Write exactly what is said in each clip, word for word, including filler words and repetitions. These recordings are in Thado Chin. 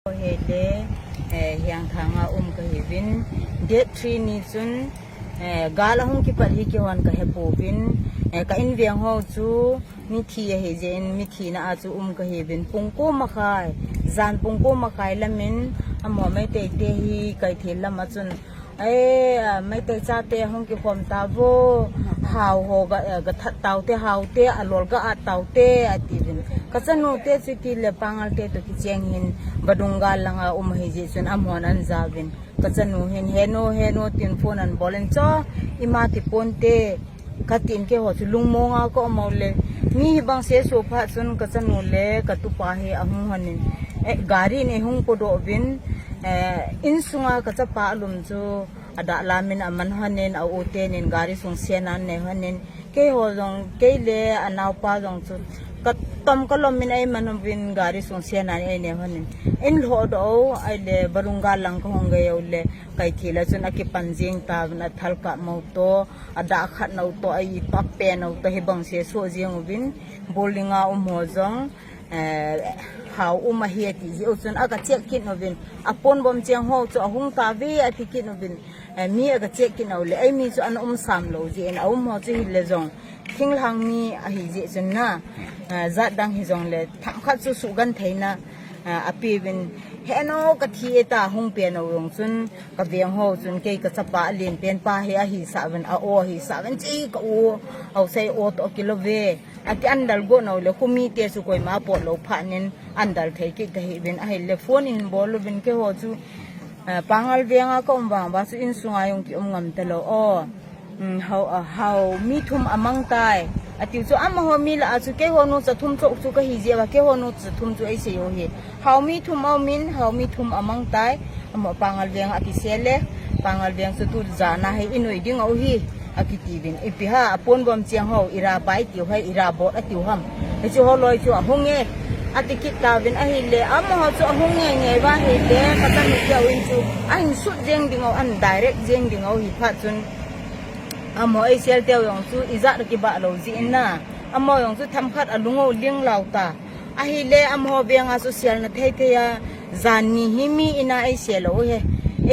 Hele, eh, Hiangthang a um kahiuvin, date three ni chun, eh, gal ahung kipat hi keihon kahepouvin, eh, ka inveng ho chu mithi ahijeh in, mithina a chu um kahiuvin, pung ko makhai, jan pung ko makhai lamin, amaho Meitei te hi Kaithel lam a chun, Ei, ah, Meitei chate hung kikhom tauvo, hao ho ga, eh, ga that taute, haote, alol ga at taute, atiuvin. Kachanu te chu tile Pangal te toh kicheng hin, vadung gal langa um ahijeh chun amahon ajauvin. Kachanu hin, henu, henu, tin phone anabol in cho, ima ti ponte, katin keiho chu lungmong a kaum uleh. Mi hibang seso phat chun kachanu le katupa hi ahung lhonin. Eh, gari in eihung podoh uvin, eh, insunga kachapa alum chu adah lamin aman lhonin, a u tenin gari sung senan anei lhonin. Keiho jong, kei le anaopa jong chu katom kalom in eiman uvin gari sung senan einei lhonin. Eilhodoh u, ahile vadung gal lang kahung gei uleh. Kaithel a chun akipan jeng tauvin athal kap mo toh. Adah khat nau toh, a-itoh, apen nau toh, hibang seso jeng uvin, building a um ho jong, eh, hao um ahi ati jeh u chun, aga check kit uvin, aponbom cheng ho chu ahung tauve ati kit uvin, eh, mi aga check kit uleh, eimi chu ana um sam lou jeh in, aum ho chu hile jong, thinglhang mi ahijeh chun na, eh, jat dang hijongle, themkhat chu suhgentheina, Ah, apeuvin, henu kathi e ta hung pen u jong chun, kaveng ho chun kei kachapa alen pen pa hi ahisah uvin, a-o ahisah uvin, chi ka-o, aosei o toh kilou ve. Ati andal got uleh, khomi te chu koima pot lou phat in, andal thei kit kahiuvin, ahile phone in bol uvin keiho chu, ah, Pangal veng a kaum vang uva chu insunga jong kium ngam talou o. Um, hao, ah, hao mi thum amang tai. Atiu chu amaho mi lah a chu keiho nu cha thum chu chu kahi jeh uva, keiho nu cha thum chu eisei u ahi. Hao mi thum aumin, hao mi thum amang tai. Amaho Pangal veng a kisel le, Pangal veng chu tu jana hi inoi ding u ahi, akitiuvin. Ipi ham, aponbom cheng ho, ira bai tiu ham, ira bot atiu ham. Hichu holoi chu ahung e, ati kit tauvin ahile, amaho chu ahung nge nge uva ahile, kachanu keu in chu, ahin sut jeng ding u, ahin direct jeng ding u ahi phat chun. Amaho eisel teu jong chu ijat a kibah lou jeh in na. Amaho jong chu themkhat alung u ling lau ta. Ahile amaho veng a chu selna thei thei a jan ni hi mi in a eisel u ahi.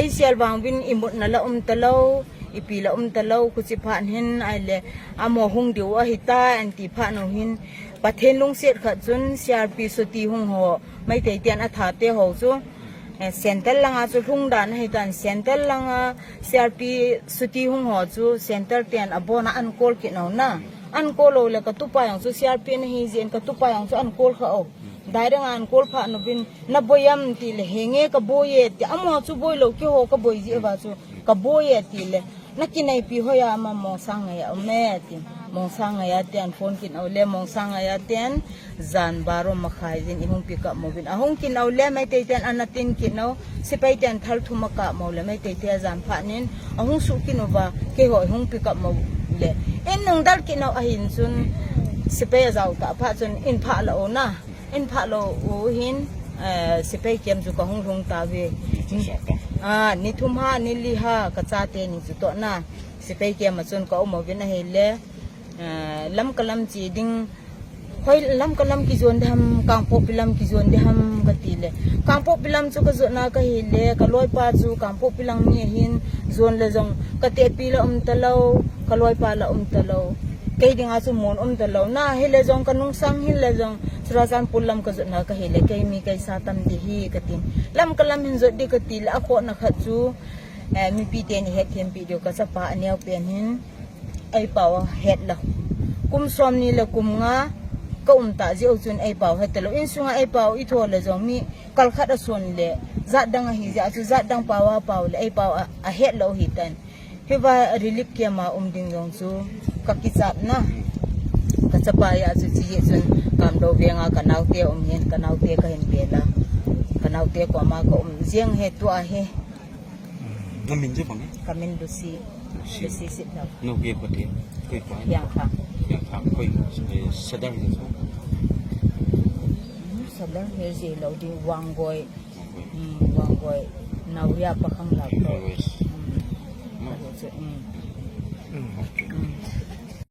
Eisel vang uvin imutna la um talou, ipi la um talou, khuchi phat hin ahile amaho hung diu ahitai anti phat u hin. Pathen lungset khat chun C R P chuti hung ho, Meitei ten atha te ho chu. Eh, Central langa chu lhung dan ahitan, Central langa C R P chuti hung ho chu Central ten abon a ahin call kit u na. Ahin call uleh katupa jong chu C R P in ahijeh in katupa jong chu ahin call kha u. Direct a ahin call phat uvin, naboi am tile, henge kaboi e ti, amaho chu boi lou, keiho kaboi jeh uva chu kaboi e tile. Nakinaipi hoiya ama Mongsang ngai a um e, ati. Mongsang ngai a ten phone kit uleh, Mongsang ngai a ten jan baro makhai jin ihung pick up mo uvin. Ahung kit uleh, Meitei ten ana tin kit u, sepai ten thal thum akap mo uleh, Meitei te ajan phat in, ahung suh kit uva, keiho ihung pick up mo uleh. In nung dal kit u ahin chun, sepai ajao ta phat chun, in phah la u na. In phah lou u hin, eh, sepai camp chu kahung lhung tauve. Ah, ni thum ha, ni li ha, kachate ni chu toh na. Sepai camp a chun kaum uvin ahile, eh, Lamka lam che ding, hoi Lamka lam kijon ding ham, Kangpokpi lam kijon ding ham kati le. Kangpokpi lam chu kajot na kahile, kaloipa chu Kangpokpi lang mi ahin, jon le jong, katehpi la um talou, kaloipa la um talou. Kei dinga chu mun um talou. Na, hile jong kanungsang hile jong, Churachandpur lam kajot na kahile, kei mi keisa tam ding ahi katin. Lamka lam hin jot ding kati le, akhohna khat chu, eh, mipi ten ihet thempi diu kachapa aneo pen hin, eipao ahet lou. Kum som ni le kum nga, kaum ta jeh u chun eipao het talou. Insunga eipao itho le jong mi, kal khat ason le, jat dang ahi jeh a chu jat dang pao apao le, eipao a, ahet lou ahitan. Hiva relief camp a um ding jong chu kakichat na. Kachapa a chu chi jeh chun Kamdou veng a kanaote um hin, kanaote kahin bel a. Kanaote koma kaum jeng ahi tua hi. Namin chu bang e? Kamin Lucy. Lucy. Lucy Sitlhou. Nao kei koi ti? Koi pa? Hiangthang. Hiangthang. Koi, eh, Sadar hi chu? Hmm, Sadar hi jeh lou ding Wanggoi. Hmm, Wanggoi. Naoria Pakhanglam. Always. Hmm. Hmm. Ahi chu, hmm. Hmm. Okay. Hmm.